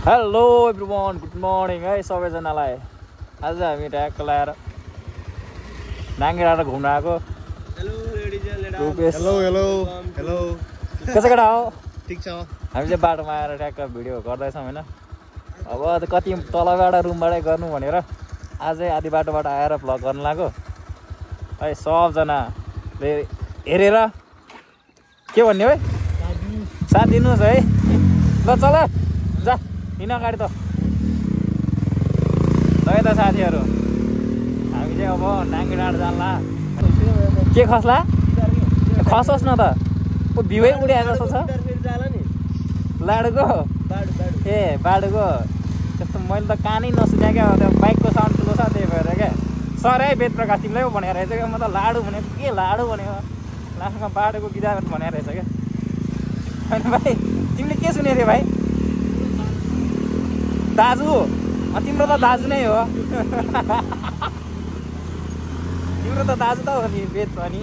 Hello everyone, good morning है सबैजनालाई। आज हामी ट्याक्क लगाएर नाङ्गेडाँडा घुम्न आएको। हेलो हेलो हेलो कसै केटा हो? ठिक छ। हामी चाहिँ बाटोमा आएर ट्याक्क भिडियो गर्दैछौँ होइन। अब कति तलबाट रुमबाटै गर्नु भनेर आजै आधी बाटोबाट आएर भ्लग गर्न लाग्यो है। सबजनाले हेरेर के भन्ने है, साथ दिनुहोस् है। ल चल जा हिँड अगाडि त है त साथीहरू। हामी चाहिँ अब नाङ्गेडाँडा जान्ला। के खस्ला? खसोस् न त। भ्यूै उडिआएको जस्तो छ लाडुको। ए बाडुको त्यस्तो मैले त कानै नसुने क्या। त्यो बाइकको साउन्ड ठुलो छ त्यही भएर क्या। सर है वेद प्रकाश तिमीलाई पो भनेको रहेछ क्या। म त लाडु भनेको के लाडु भनेको लास्टमा बाटोको बिदा भनेको रहेछ क्या। होइन भाइ तिमीले के सुनेको थियो भाइ? दाजु तिम्रो त दाजु नै हो। तिम्रो त दाजु त हो नि वेद पनि।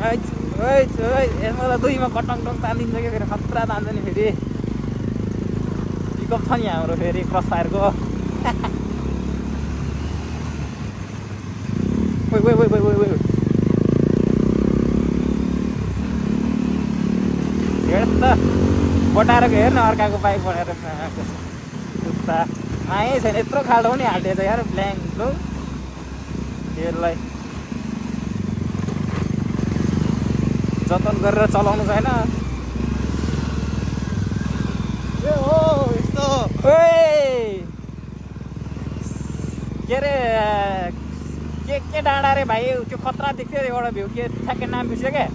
यसमा त दुईमा कटङ टङ तानिदिन्छ क्या। फेरि खतरा तान्छ नि फेरि। पिकअप छ नि हाम्रो फेरि क्रस फायरको। हेर त बटारेको हेर्न अर्काको बाइक भनेर कुत्ता मायै छैन। यत्रो खाल्डो पनि हालिदिएछ यार ब्ल्याङ्क लु त्यसलाई जतन गरेर चलाउनु छैन। के अरे के डाँडा रे भाइ? त्यो खतरा देख्थ्यो एउटा भ्यू। के ठ्याक्कै नाम बिर्स्यो क्या।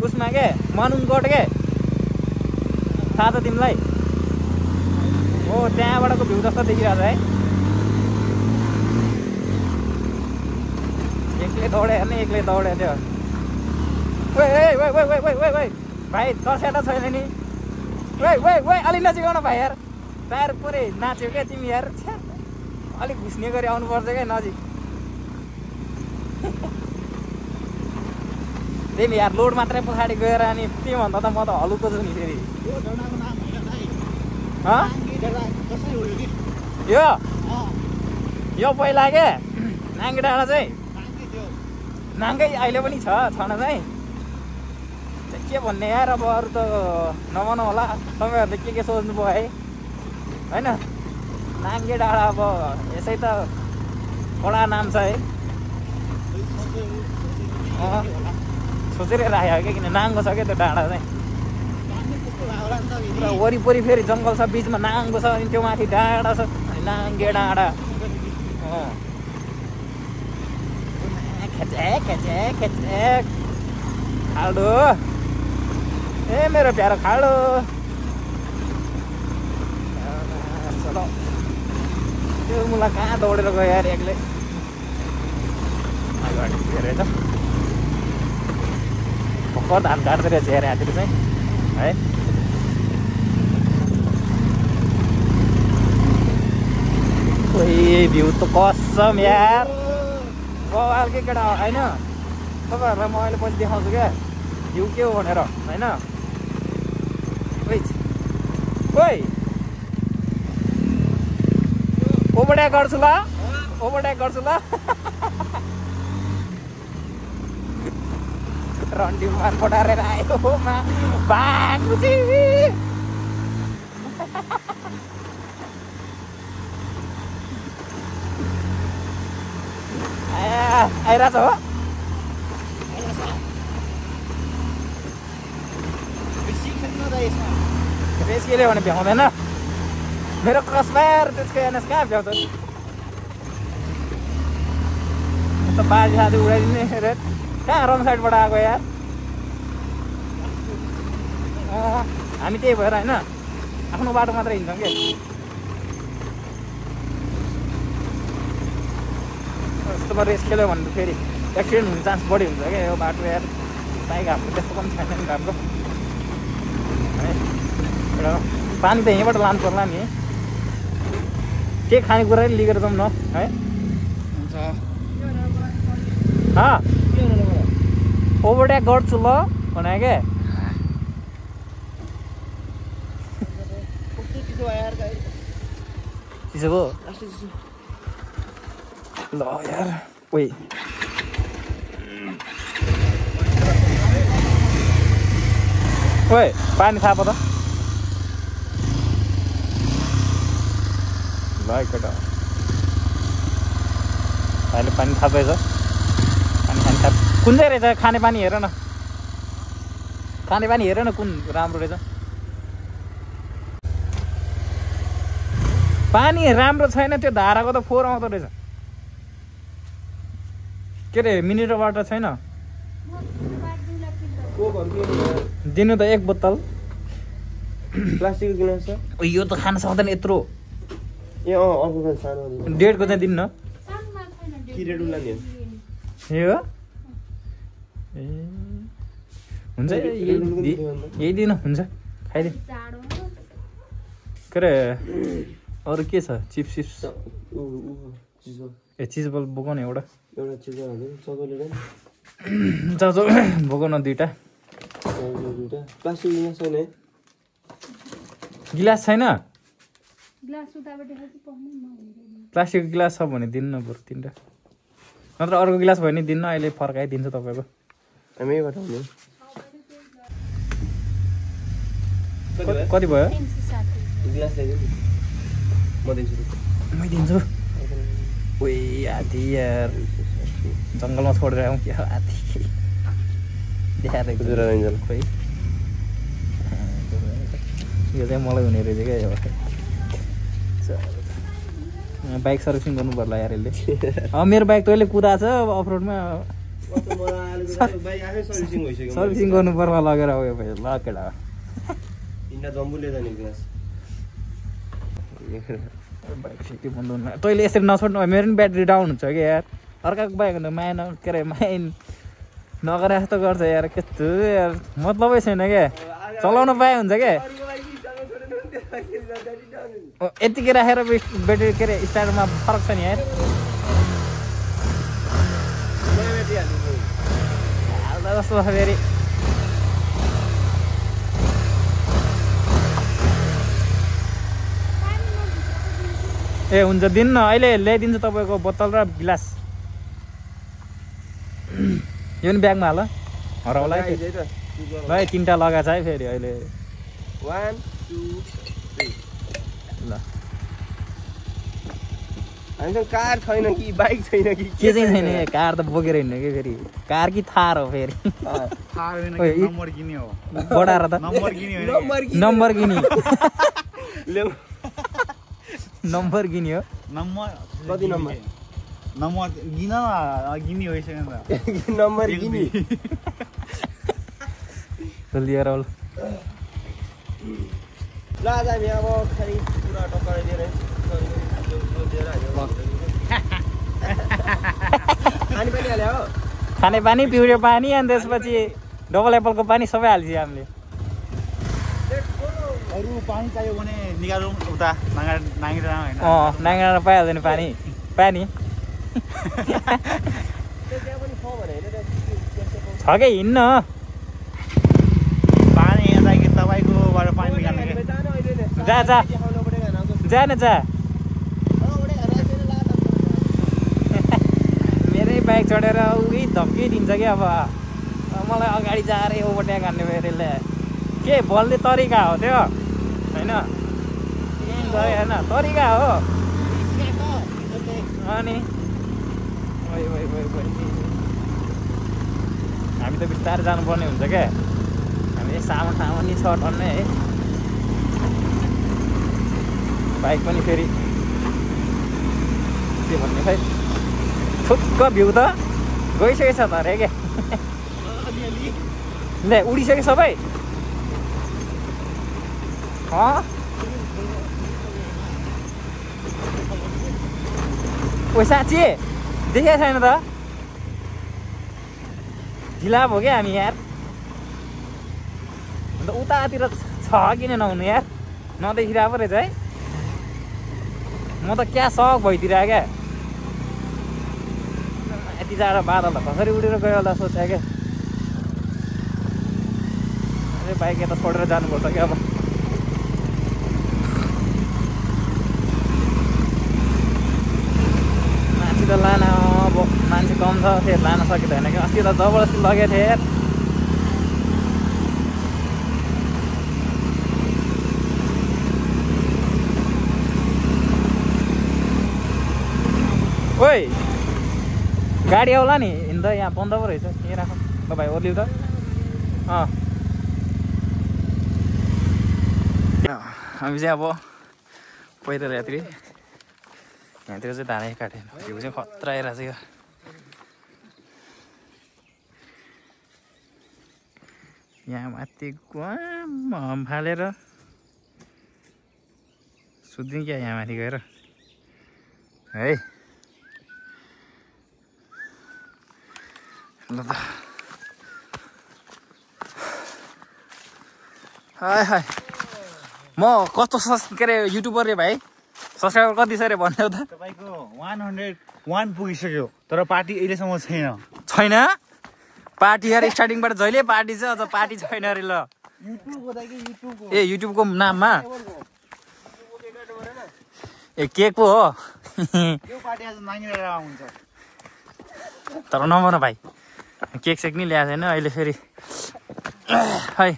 उसमा के मनुङकोट के थाहा छ तिमीलाई? हो त्यहाँबाटको भ्यू जस्तो देखिरहेको छ है। एक्लै दौडे हेर्ने एक्लै दौडे त्यो। भाइ तर्सेर त छैन नि। अलिक नजिक आउन भाइ यार। टायर पुरै नाच्यो क्या तिमी यार। अलिक घुस्ने गरी आउनुपर्छ क्या नजिक। त्यही यार लोड मात्रै पछाडि गएर अनि त्योभन्दा त म त हलुको छु नि फेरि। यो पहिला के नाङ्गेडाँडा चाहिँ नाङ्गै अहिले पनि छ न चाहिँ। के भन्ने यार अब अरू त नभनौँ होला। तपाईँहरूले के सोच्नुभयो है होइन? नाङ्गेडाँडा अब यसै त कडा नाम छ है। सोचेर राखेको क्या। किन नाङ्गो छ क्या त्यो डाँडा चाहिँ। पुरा वरिपरि फेरि जङ्गल छ, बिचमा नाङ्गो छ, अनि त्यो माथि डाँडा छ। अनि नाङ्गेडाँडा खेचेक खाल्डो। ए मेरो प्यारो खाल्डो। त्यो मलाई कहाँ दौडेर गयो यार एक्लै। हेरेछ भर्खर धान काट्दै रहेछ यार यहाँतिर चाहिँ है। खोइ भ्यू त कसम यार बवालकै केटा होइन। तपाईँहरूलाई म अहिले पछि देखाउँछु क्या भ्यू के हो भनेर होइन। ओभरट्याक गर्छु ल, ओभरट्याक गर्छु ल। रन्डीमान पठाएर आयो आइरहेछ हो। रेस केले भने भ्याउँदैन मेरो क्रसफायर। त्यसको एनएस कहाँ भ्याउँछ? बाजी साथी उडाइदिने रेट कहाँ रङ साइडबाट आएको यार। हामी त्यही भएर होइन आफ्नो बाटो मात्रै हिँड्छौँ कि। यस्तोमा रेस खेल्यो भने फेरि एक्सिडेन्ट हुने चान्स बढी हुन्छ क्या यो बाटो यार। बाइक हाम्रो त्यस्तो पनि छैन नि राम्रो है। पानी त यहीँबाट लानु पर्ला नि। के खानेकुरा लिएर जाउँ न है। ओभरट्याक गर्छु ल भने के चिसो भयो ल यार ओइ ओइ पानी थाप त ल एकपल्ट अहिले पानी थाप्दैछ पानी खाने थाप कुन चाहिँ रहेछ खाने पानी हेर न खाने पानी हेर न कुन राम्रो रहेछ पानी राम्रो छैन त्यो धाराको त फोहोर आउँदो रहेछ के अरे मिनेरल वाटर छैन दिनु त एक बोतल प्लास्टिकको गिलास छ यो त खान सक्दैन यत्रो ए अर्को सानो 1.5 को चाहिँ दिनु न यो ए हुन्छ यही दिनु हुन्छ खाइदिनु के अरे अरू के छ चिप्स ए चिज बल बोकाउनु एउटा चाउचाउ बोकाउन दुईवटा प्लास्टिक गिलास छैन गिलास छैन प्लास्टिकको गिलास छ भने दिनु न बरु 3टा नत्र अर्को गिलास भयो भने दिनु अहिले फर्काइदिन्छु तपाईँको कति भयो मै दिन्छु ओइ हात्ती यार जङ्गलमा छोडेर आउँ क्या हात्ती देखाएको खोइ यो चाहिँ मलाई हुने रहेछ क्या यो बाइक सर्भिसिङ गर्नु पर्ला यार यसले मेरो बाइक तैँले कुदा छ अफरोडमा सर्भिसिङ गर्नु पर्ला लगेर आयो भाइ ल केटा बाइक सिटी बन्द हुनु तैँले यसरी नछोड्नु मेरो पनि ब्याट्री डाउन हुन्छ क्या यार अर्काको बाइक भन्दा माया के अरे माया नगरे जस्तो गर्छ यार कस्तो यार मतलबै छैन क्या चलाउन पाए हुन्छ क्या यतिकै राखेर ब्याट्री के अरे स्टार्टमा फरक छ नि यार जस्तो छ फेरि ए हुन्छ दिनु न अहिले ल्याइदिन्छु तपाईँको बोतल र गिलास यो नि ब्यागमा हाल हराउला है 3टा लगाएको छ है फेरि अहिले 1 2 3 ल हामीसँग कार छैन कि बाइक छैन कि के चाहिँ छैन कार त बोकेर हिँड्नु कि फेरि कार कि थार हो फेरि नम्बरगिनी हो बढाएर त नम्बरगिनी नम्बरगिनी हो कति नम्बर नम्बर गिन गिनी होइसक्यो नि त नम्बर गिनी लिएर ल आज हामी अब खालि पुरा टक्कर लिएर खाने पानी हाल्यो हो खाने पानी पिउने पानी अनि त्यसपछि डबल एप्पलको पानी सबै हाल्छ हामीले अरू पानी चाहियो भने निकालौँ उता नाङ्गिरा होइन नाङ्गिरा पाइहाल्दैन पानी पानी छ कि हिँड्न पानी हेर्दाखेरि तपाईँकोबाट पानी निकाल्ने जा जा जा न जा मेरै बाइक चढेर उही धम्की दिन्छ कि अब मलाई अगाडि जाएर ओभरटेक हान्ने फेरि के बोल्ने तरिका हो त्यो होइन होइन तरिका हो अनि हामी त बिस्तारै जानुपर्ने हुन्छ क्या हामी सामानी छ टन्नै है बाइक पनि फेरि के भन्ने खै ठुक्क भ्यू त गइसकेछ त अरे क्या ले उडिसक्यो सबै ओ साँच्ची देखेको छैन त ढिला भयो क्या हामी यार अन्त उतातिर छ किन नहुनु यार नदेखिरहेको रहेछ है म त क्या सक भइदिरहेको क्या यति जाडो बादल कसरी उडेर गयो होला सोचे क्या अरे बाइक यता छोडेर जानुपर्छ क्या अब त लान अब मान्छे कम छ फेरि लान सकिँदैन कि अस्ति त जबरजस्ती लगेको थिएँ यार ओइ गाडी आउला नि हिँड्दा यहाँ बन्द पो रहेछ यहीँ राख ल भाइ ओर्लिउ त हामी चाहिँ अब पैदल यात्री यहाँतिर चाहिँ धानै काटेन भ्यू चाहिँ खतरा आइरहेको छ यो यहाँ माथि गुवाम फालेर सुत्दिउँ क्या यहाँ माथि गएर है ल त हाय हाय म कस्तो के अरे युट्युबर रे भाइ सब्सक्राइबर कति छ रे भन्दै त तपाईँको 101 पुगिसक्यो तर पार्टी अहिलेसम्म छैन पार्टी यार स्टार्टिङबाट जहिले पार्टी छ अझ पार्टी छैन अरे ल ए युट्युबको नाममा ए केक पो हो तर नभन भाइ केक सेक नि ल्याएको छैन अहिले फेरि है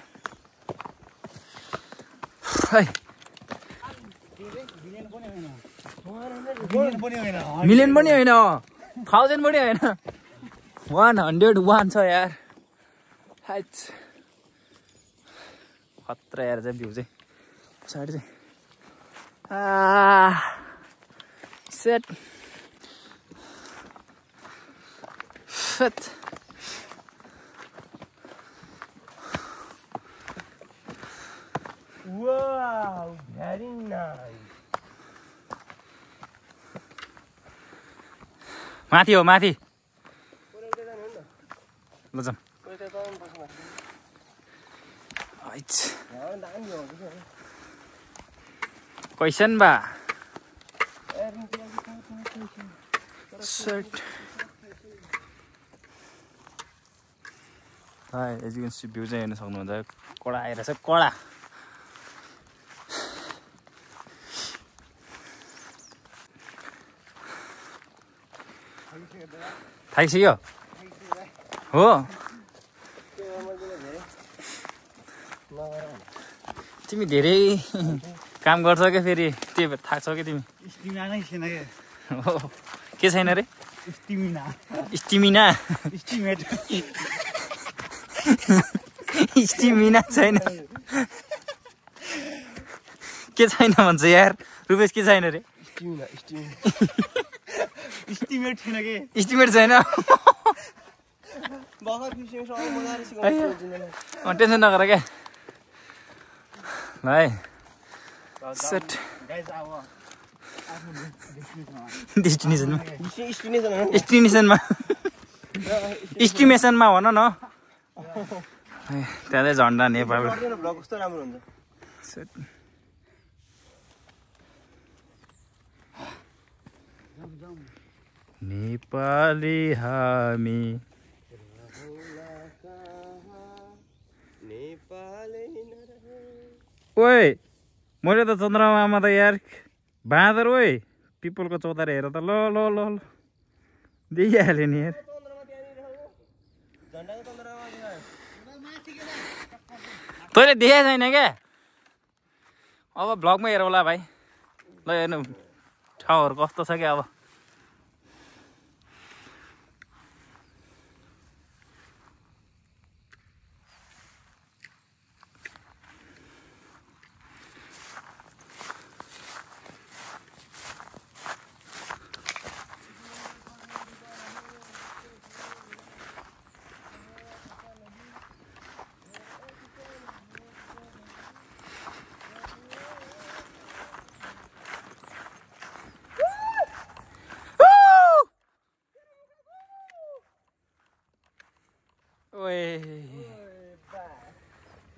मिलियन पनि होइन 1000 पनि होइन 101 छ यार खतरा यार चाहिँ भ्यू चाहिँ पछाडि चाहिँ सेट Wow, very nice. माथि हो माथि ल जाम क्वेसन बा short as you can see view चाहिँ हेर्न सक्नुहुन्छ कडा आइरहेछ कडा थाकिसक्यो हो तिमी धेरै काम गर्छ क्या फेरि त्यही भएर थाक्छौ क्या तिमी हो के छैन रे स्टिमिना स्टिमिना छैन के छैन भन्छ यार रुपेश के छैन रे स्टिमेट छैन के स्टिमेट छैन टेन्सन नगर क्या भाइ सेट इस्टिमेसनमा भन न त्यहाँ चाहिँ झन्डा नेपाल नेपाली हामी ओए मैले त चन्द्रमामा त यार बाँदर ओए पिपलको चौतारी हेर त ल ल ल ल देखिहाल्यो नि यार तैँले देखाएको छैन क्या अब भ्लगमा हेर होला भाइ ल हेर्नु ठाउँहरू कस्तो छ क्या अब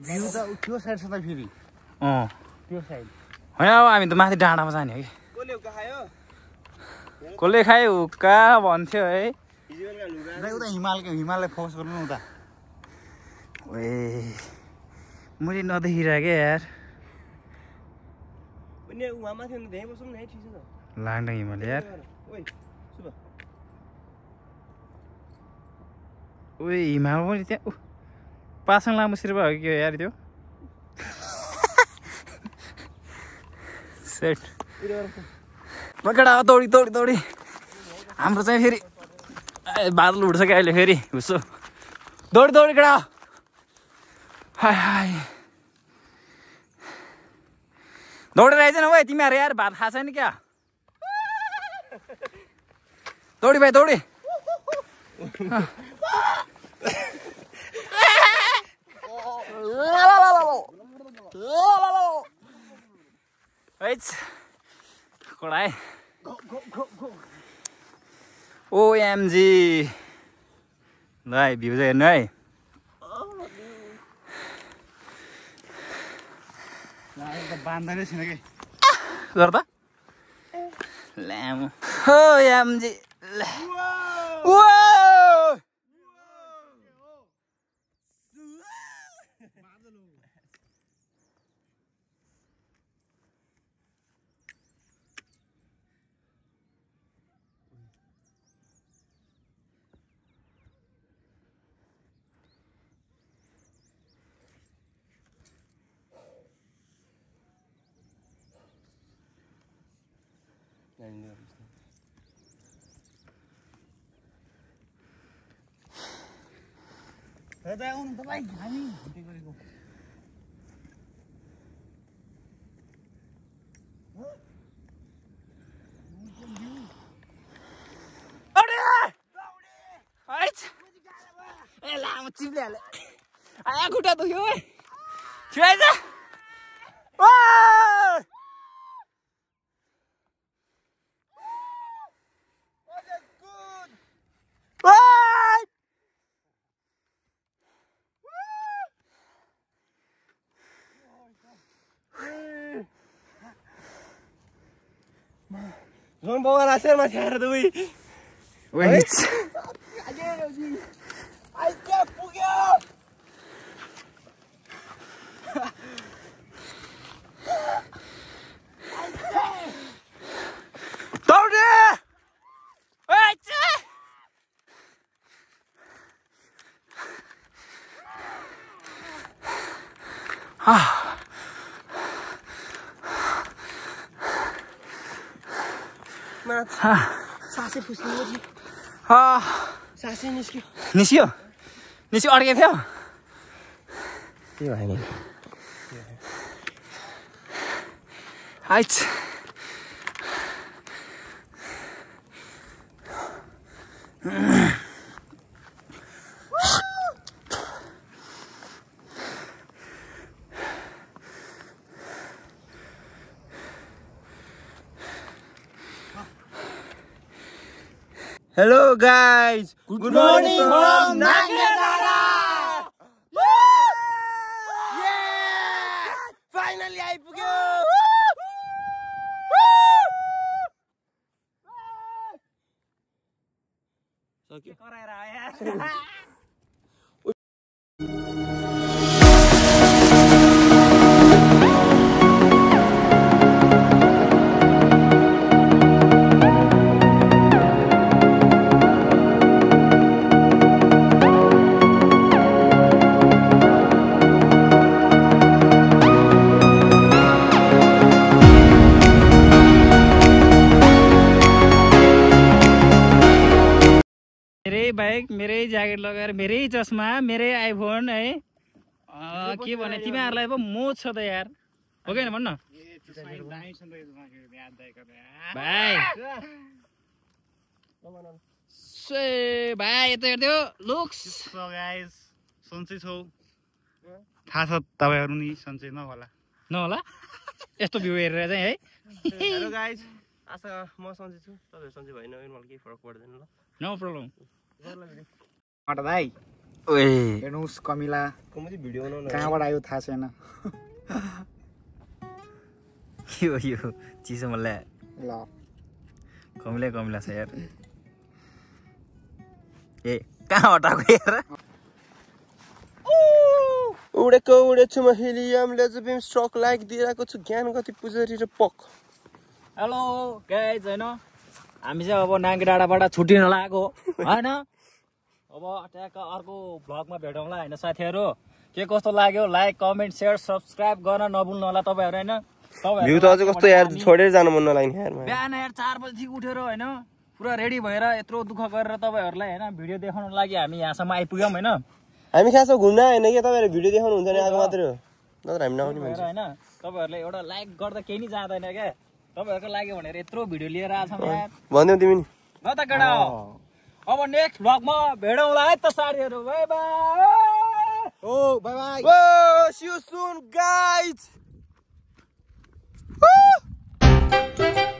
भ्यू त त्यो साइड छ त फेरि त्यो साइड होइन अब हामी त माथि डाँडामा जाने हो कि कसले खायो हुक्का भन्थ्यो है उता हिमाललाई फोकस गर्नु न उता ओए मैले नदेखिरहेको क्या यार लाङ हिमाल यार उही हिमाल पनि त्यहाँ पासाङ लामो शेर्पा हो कि यार त्यो सेट केटा दौडी दौडी दौडी हाम्रो चाहिँ फेरि बादल उठ्छ क्या अहिले फेरि हुसो दौडी दौडी केटा हाय हाय दौडेर आइज न भाइ तिमीहरू यार भात खाएको छैन क्या दौडी भाइ दौडी कडाई ओएमजी ल है भ्यू चाहिँ हेर्नु है बाँध्दै छैन कि गर्दा ल्यामो ओएमजी ए लामो चिप्ले हाले आया खुट्टा दुख्यो है छिराइज Zon bawa laser masih ada tuh. wait Aja punya. दौडी Mat. Sasi pusing lagi. Sasi niski. निस्क्यो निस्क्यो अड्केको थियो के भयो नि height Hello guys. Good morning from Nagadara. Yeah! Finally आइपुग्यो. सक्यो कराएर आयो. मेरै बाइक मेरै ज्याकेट लगाएर मेरै चस्मा मेरै आइफोन है के भने तिमीहरूलाई पो मोज छ त यार हो कि भन्न भाइ भाइ यता हेर्थ्यो लुक्स गाइस सन्चै छौ थाहा छ तपाईँहरू नि सन्चै नहोला नहोला यस्तो भ्यू हेरेर चाहिँ है हेलो गाइस आशा म सन्चै छु तपाईहरु सन्चै भएन भने मलाई केही फरक पर्दैन ल नो प्रब्लम अट भाइ ओए हेर्नुहोस् कमिला कमति भिडियो बनाउन कहाँबाट आयो थाहा छैन यो चिसो मलाई ल कमिला छ यार ए कहाँ हटाएको यार उडेको उडेछु म हिलियम लेजर स्ट्रोक लाइक दिइरहेको छु ज्ञान गति पुजरी र पक हेलो गाइज हैन हामी चाहिँ अब नाङ्गे डाँडाबाट छुट्टिन लागेको हैन अब ट्याक्क अर्को भ्लगमा भेटौँला होइन साथीहरू। के कस्तो लाग्यो लाइक कमेन्ट सेयर सब्सक्राइब गर्न नभुल्नु होला तपाईँहरू होइन। भ्यू त अझै कस्तो यार छोडेर जानु मन नलाग्ने यार बिहान यार 4 बजी उठेर होइन पुरा रेडी भएर यत्रो दुःख गरेर तपाईँहरूलाई होइन भिडियो देखाउन लागि हामी यहाँसम्म आइपुग्यौँ होइन। हामी खासमा घुम्न आएन कि तपाईँहरू भिडियो देखाउनु हुन्छ नि आएको मात्रै हो नत्र हामी नआउने मान्छे होइन। तपाईँहरूले एउटा लाइक गर्दा केही नि जाँदैन क्या तपाईँहरूको लागि भनेर यत्रो भिडियो लिएर आछौँ यार भनिदेऊ तिमी नि ल त केटा। अब नेक्स्ट भ्लगमा भेटौँला है त साथीहरू by by. Oh, bye bye. Whoa, see you soon, guys. Woo!